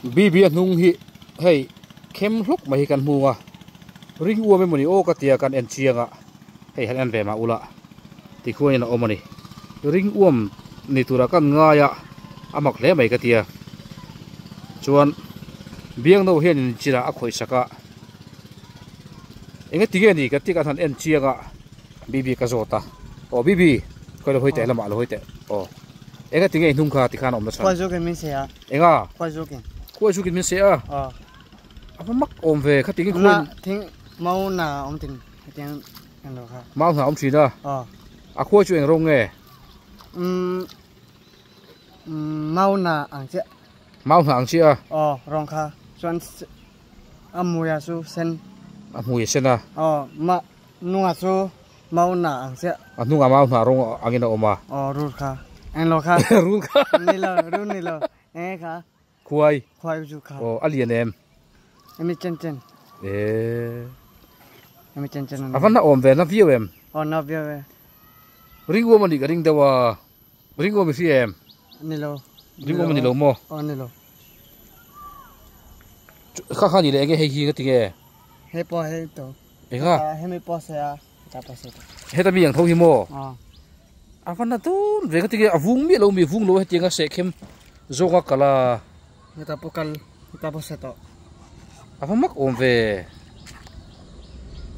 Bibi a hnung hi hei khem hluk mai hi kan hmu a ring uam emawni aw ka tia kan en chiang a hei han en ve mah ula tikhuanin a awm a ni ring uam ni tura kan ngai a a mak hle mai ka tia chuan biangno hianin chinah a khawih sak a eng tige ni ka ti kan han en chiang a Bibi ka zawt a aw Bibi khawi lo hawi teh lamah lo hawi teh aw eng tige i hnung kha tikhan a awm na chhan Khuai zukin min se a enga khuai zukin khuai zukin min se a aw a va mak awm ve khatingin khuai na thing mau na awm tin hetiang eng lo kha mau hna awm thin a aw a khuai chu eng rawng nge umm mau na ang chiah mau hna ang chiah a aw rawng kha chuan a hmui a chu sen a hmui a sen a aw ma Hnungah chu mau hnah ang chiah. A hnungah mau hnah rawng angin a awm a. Aw rul kha. Eng lo kha. Rul kha. Ni lo, rul ni lo. Eng e kha. Khuai. Khuai chu kha. Aw a lian em. Emi chen chen. E. Emi chen chen. A va na awm ve na viau em. Aw na viau e. Ring uam a nih ka ring deuh a. Ring uam i hria em? Ni lo. Ring uam a ni lo maw? Aw ni lo. Kha kha ni leh enge hei hi nga tinge? Hei pawh hei to. Enga? Hemi pawh se a, heta pawh se. Heta mi ang tho hi maw? Aw. A va na dun ve ka tinge a vung miah lo mi vung lo hetiang a sehkhem zawng a kal a. Heta pawh kal, heta pawh se tawh. A va mak awm ve.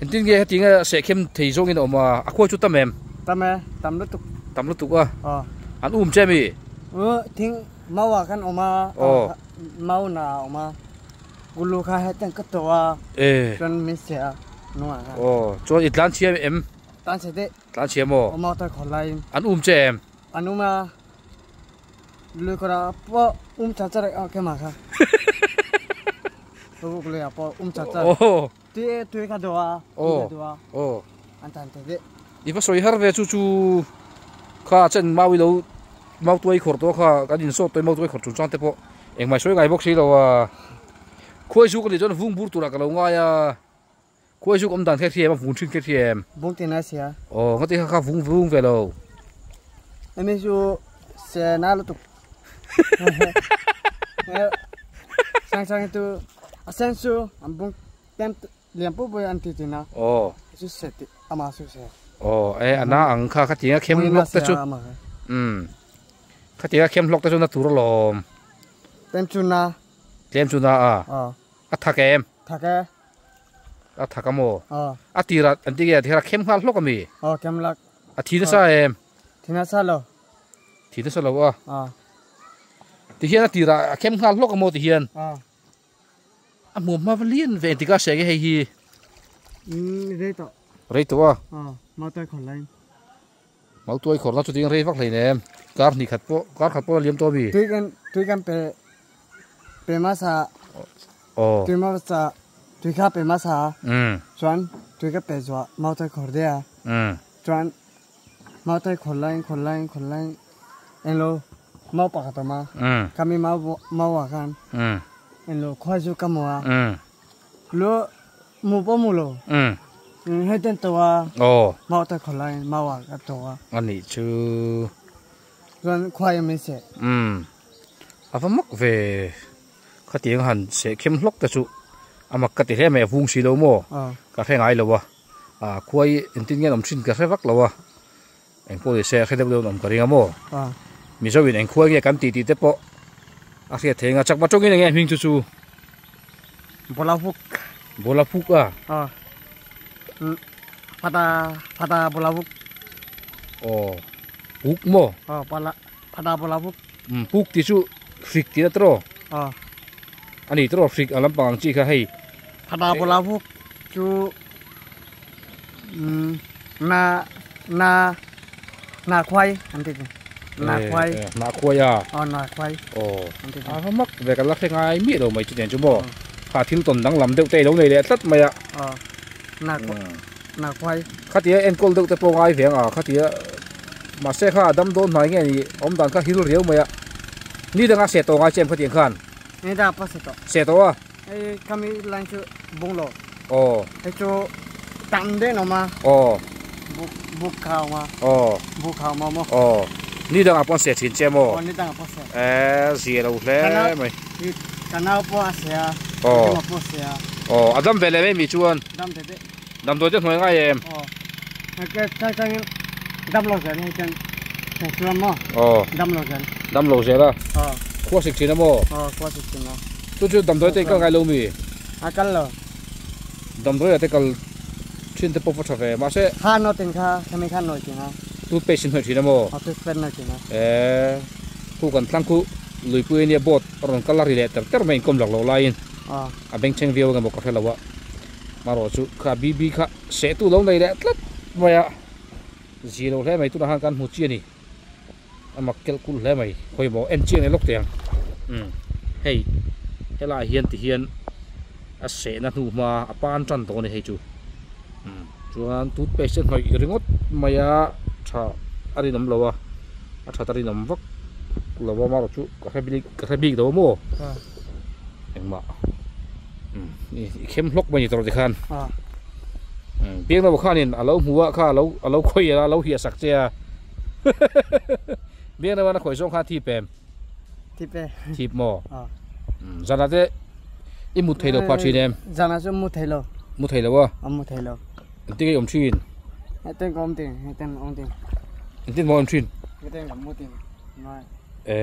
Engtin nge hetiang a sehkhem thei zawngin a awm a, a khuai chu tam em? Tam e, tam lutuk. Tam lutuk a? Aw. An um che mi? Aw, thing mau ah khan awm a, mau na ah a awm a. Gulu kha hetiang ka tawh a, chuan min se a hnungah khan. Aw, chuan i tlan chhia em? Tlan chhe deuh. Tlan chhia maw? Aw, mau tar khawr laiin. An um che em? An um a, lui kawrah pawh um char char a kemah kha. Ruk luiah pawh um char char. Tui tui kha dawh a, tui kha dawh a. Aw. An tlan thei deuh. I va sawi har ve chu chu kha chen mau i lo mau tuai khawr tawh kha kan insawt tawh i mau tuai khawr chungchang te pawh engmah sawi ngai bawk si lo a. Khuai zuk a nih chuan vung bur turah ka lo ngai a. Khuai zuk awm dan kha i hria em a vung thin kha i hria em? Vung tin a sia. Aw ngati kha kha vung vung ve lo. Emi chu se na lutuk. Sang sang tu a sen chu an bung tem lian pui pui an ti thin a. Aw. Chu se ti ama chu se. Aw e a na ang kha khatiang a khem hlawk te chu. Um. Khatiang a khem hlawk te chu na tur alawm. Tlem chu na. Tlem chu na a. Aw. A thak em? Thak e. A thak a maw? Aw. A tirah an ti nge a tirah khem nghal hlawk a mi? Aw khem lak. A thi nasa em? Thi nasa lo. Thi nasa lo a. Aw. Ti hian a tirah a khem nghal hlawk a maw ti hian? Aw. A hmuam hma va lian ve engtikah a hria nge hei hi? Umm rei tawh. Rei tawh a? Aw, mautuai khawr laiin. Mautuai khawr na chu ding rei vak hlei nem. Kar hnih khat pawh, kar khat pawh a liam tawh a mi? Tui kan, tui kan pe, pe hmasa. Aw. Tui hmasa, tui kha pe hmasa. Umm. Chuan tui ka pe zuah mautuai khawr deuh a. Umm. Chuan mautuai khawr laiin, khawr laiin, khawr laiin englo mau pakhat a awm a. Umm. Khami mau, mau ah khan. Umm. Englo khuai chu ka hmu a. Umm. Lu mu pawh mu lo. Umm. Hei ten to a. Aw. Mau ta khawh lai mau ah ka to a. Ani chu. Chuan khuai a min seh. Umm. A va mak ve. Khatiang han seh khem hlawk te chu a mak ka ti hle mai a vung si lo maw. Ka hre ngai lo a. A khuai engtin nge an awm thin ka hre vak lo a. Engpawh ni se a hre deuh deuh an awm ka ring a maw. Mizo in engkhuai nge kan tih tih te pawh a hriat thei ang a. Chakma tawngin enge hming chu chu? Bola huk. Bola huk a? Aw. Phata phata bola huk. Aw. Huk maw? Aw pala phata bola huk. Um puk tih chu hrik tih na tawh. Aw. Ani tawh hrik ang lampang ang chi kha hei. Phata bola huk chu Na na na khuai an ti na khuai na khuai a aw na khuai aw a va mak ve ka la hre ngai miah lo mai chutiang chu maw kha thil tawn danglam deuh te i lo nei leh tlat mai a aw na na khuai khatia enkawl deuh te pawh ngai ve ang a khatia mahse kha a dam dawn hnai nge ni awm dan kha hil riau mai a ni danga seh tawh ngai che em khatiang khan ni danga pawh seh tawh seh tawh a Hei khami line chu bung lo. Aw. Hei chu tam den awm a. Aw. Buk buk kha awm a. Aw. Buk kha awm a maw. Aw. Ni dangah pawh an seh thin che maw? Aw ni dangah pawh seh. Eh zia lo hle mai. Ka nau pawh a seh a. Aw. Ka pawh a seh a. Aw, a dam ve leh mai mi chuan. Dam ve daih. Damdawi te hnuai ngai em? Aw. Ka chang chang in dam lo zel hei chuan theng chuan maw? Aw. Dam lo zel. Dam lo zel a? Aw. Khua sik thin a maw? Aw, khua sik thin a. Chu chu damdawi te i kal ngai lo mi? A kal lo. Damdawi ah te kal thin te pawh va tha ve mahse. Kha naw tin kha khami kha nawi tin a. Toothpaste in hnawih thin a maw? Aw, toothpaste nawi thin a. Eee, khu kan tlang khu luipui ania boat a rawn kal a ri leh ter ter mai inkawm lak loh laiin a bengchheng viau emaw ka hre lo a. Marawh chu kha BB kha sehtu lo nei leh tlat mai a, zi lo hle mai tunah khan kan hmu chi a ni. A mak kelh kulh hle mai, khawi maw en chiang leh lawk teh ang. Umm hei helaiah hian ti hian a sehna hnu hma a pan tan tawh a ni hei chu. Umm chuan toothpaste a hnawih ringawt mai a tha a rinawm lo a, a that a rinawm vak lo a marawh chu ka hre bik ka hre bik lo a maw engmah. I khem hlawk mai ni tawh tikhan piang lo khanin a lo hmu a kha a lo khawi a lo hiah sak che a biang lo a khawi zawng kha thip em thip e thip maw zana te i mut thei lo pha thin em zana chu mu thei lo mu thei lo a mu thei lo engtin nge i awm thin heten ka awm tin heten awm tin engtin maw awm thin heten ka mu tin e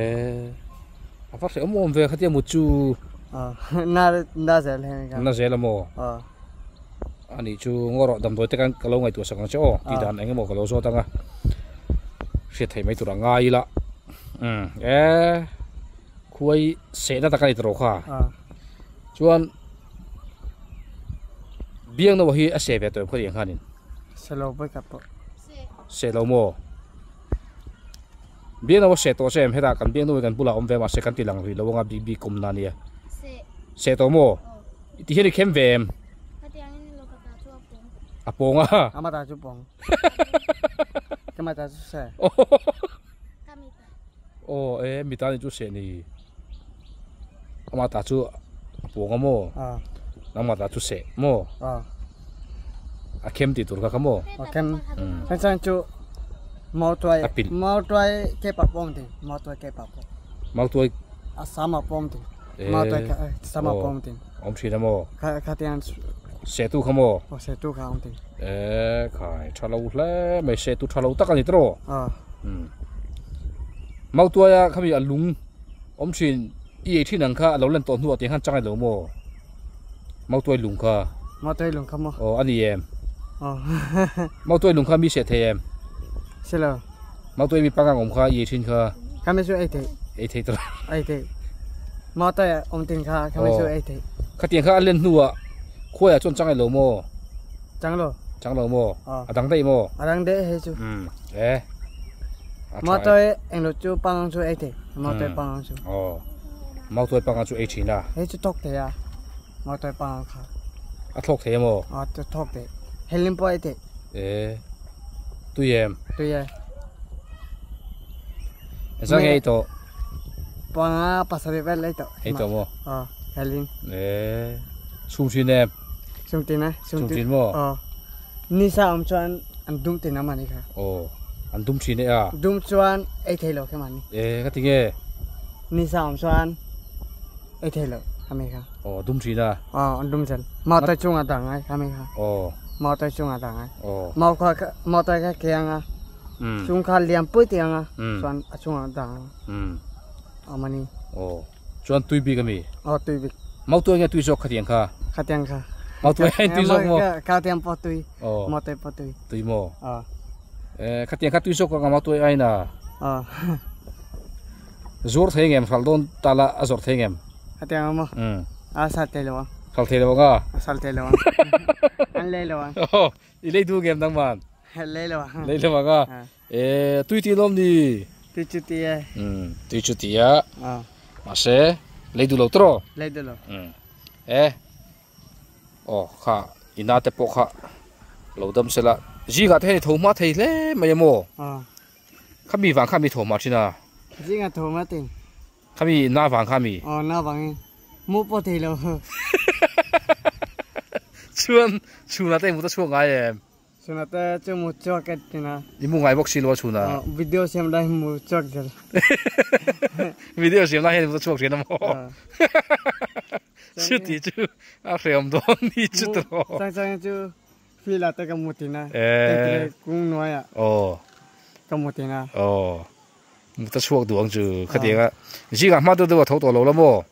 A va hreh awm awm ve khatia mut chu. Na na zel he ka. Na zel a maw? A nih chu ngaw rawh damdawi te khan ka lo ngaihtuah sak ang che aw tih dan eng emaw ka lo zawt ang a. Hriat theih mai tur a ngai ila. Umm e khuai sehna tak a ni tawh kha. Chuan biangno hi a seh ve tawh em khawih ang khanin? Seh lo pawi ka pawh. Seh lo maw? Biangno a seh tawh che em hetah kan biangno hi kan bulah awm ve mahse kan ti lang rih lo anga bik bik awm na ania seh tawh maw ti hian i khem ve em a pawng a ama ta chu pawng kama ta chu seh aw e mi ta ni chu seh ni ama ta chu a pawng a maw nangmah ta chu seh maw a khem tih tur kha kha maw a khem chang chu mau tuai mau tuai ke pa pawm tin mau tuai ke pa pawm mau tuai a sama pawm tin mau tuai kha sama pawm tin awm thin a maw kha kha tian se tu kha maw o se tu kha awm tin e khai tha lo hle mai se tu tha lo tak ani tro a mau tuai a khami a lung awm thin i ei thin ang kha a lo lan tawh hnuah tiang khan chang ai lo maw Mautuai lung kha. Mautuai lung kha maw? Aw a ni em? Aw. Mautuai lung kha mi seh thei em? Se lo. Mautuai mi pangang awm kha i ei thin kha. Kha mi chu ei thei. Ei thei tawh. Ei thei. Mautuai awm tin kha kha mi chu ei thei. Khatiang kha a len hnuah khuaiah chuan chang ai lo maw? Chang lo. Chang lo maw? A dang daih maw? A dang daih hei chu. Um e. Mautuai englo chu pangang chu ei thei. Mautuai pangang chu. Aw. Mautuai pangang chu ei thin a. Hei chu thawk thei a. Mautuai pangang kha. A thawk thei emaw? Aw thawk thei. Helim pawh ei thei. E tui em? Tui e. Engzah nge ei tawh? Panga pasarih vel ei tawh. Ei tawh maw? Aw helim. E chhum thin em? Chhum thin e. Chhum thin maw? Aw. Nisa awm chuan an dum thin a mani kha. Aw an dum thin e a. Dum chuan ei thei lo kha mani. E ka ti nge? Nisa awm chuan ei thei lo kha mi kha. Aw dum thin a. Aw an dum zel. Mau tai chunga dang ai kha mi kha. Aw. Mau tai chunga dang ai. Aw. Mau kha mau tai kha ke anga. Chung kha liam pui te anga. Chuan a chunga dang. A mani. Aw. Chuan tui bik ami? Aw tui bik. Mau tuai nge tui zawk khatiang kha? Khatiang kha. Mau tuai hian tui zawk maw? Khatiang pawh tui. Aw. Mau tuai pawh tui. Tui maw? Aw. Eh khatiang kha tui zawk ang mau tuai aina. Aw. Zuar thei ngem hral dawn tala a zawrh thei ngem? Khatiang maw? Um. A sal thei lo ang. Hral thei lo ang a? A sal thei lo ang. An lei lo ang. Aw, i lei duh ngem nangman? Lei lo ang. Lei lo ang a? E tui ti lawm ni? Tui chu ti e. Um, tui chu ti a. Mahse, lei duh lo tawh rawh. Lei duh lo. Um. E. Aw, kha ina te pawh kha lo dam se la. Zingah te hian i tho hma thei hle mai emaw? Kha mi vang kha mi tho hma thin a. Zingah tho hma tin. Kha mi na vang kha mi. Aw, na vangin. Mu pawh thei lo. Chuan, chhunah te i mut a chhuak ngai em? Chhuna te chu mu chhuak e tina. I mu ngai bawk si lo a chhuna. Video siam lai hi mu chhuak zel. Video siam lai hian mu chhuak thin a maw? Chuti chu a hreawm dawn ni chu tawh. Chang chang chu field ah te ka mu thin a. Tentire kung hnuai ah ka mu thin a. Aw. Mu ta chhuak duh ang chu khatiang a. Zingah hma deuh deuh a tho tawh lo la maw?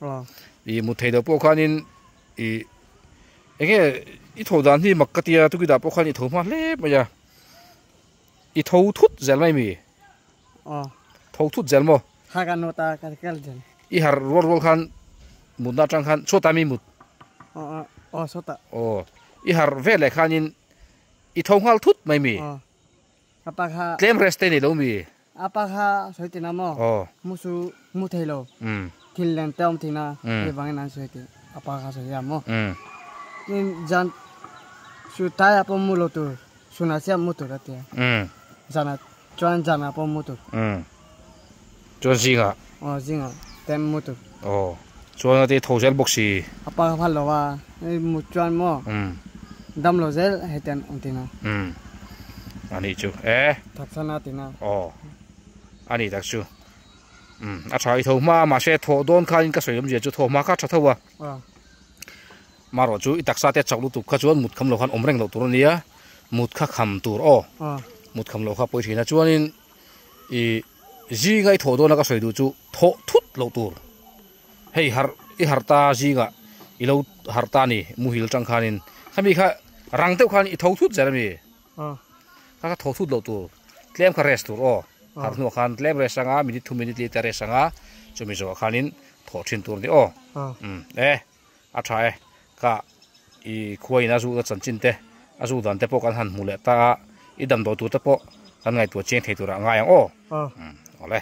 I mu thei loh pawh khanin I enge i tho dan hi mak ka tia tukida pawh khan i tho hma hle mai a i tho thut zel mai mi tho thut zel maw ha ka nota ka kal zel i har rual rual khan mutna atang khan chhuata mi mut aw sawta aw i har vel leh khanin i tho nghal thut mai mi apa kha tlem rest te ni lo mi apa kha sawi tina maw mu su mu thei lo thil len te awm thina hei vangin an sawi tih apa kha sawi a maw tin zan su tai ah pawh mu lo tur suna chiah mu tur a tia zan ah chuan zan ah pawh mu tur chuan zingah aw zingah ten mu tur aw chuan a ti tho zel bawk si apa kha phal lo a mu chuan maw dam lo zel hetiang awm tina a nih chu e thakchana tina aw a nih tak chu um a tha i tho hma mahse thawh dawn khanin ka sawi awmzia chu thaw hma kha tha tho a marawh chu i taksa te chauh lutuk kha chuan mut kham lo khan awm reng loh tur a nia mut kha kham tur aw mut kham loh kha pawi thin a chuanin i zinga i thawh dawna ka sawi duh chu thawh thut loh tur hei harh i harh ta zingah i lo harh ta a ni muhil atang khanin khami kha rang deuh khan i tho thut zel a mi kha kha tho thut loh tur tlem kha rest tur aw harh hnuah khan tlem rest anga minute thum minute li te rest anga chumi zawhah khanin thawh thin tur a ni aw um e a tha e ka i khuaiin a zuhna chanchin te a zuh dan te pawh kan han hmu leh ta a i damdawi tur te pawh kan ngaihtuah chiang thei turah a ngai ang aw um awle.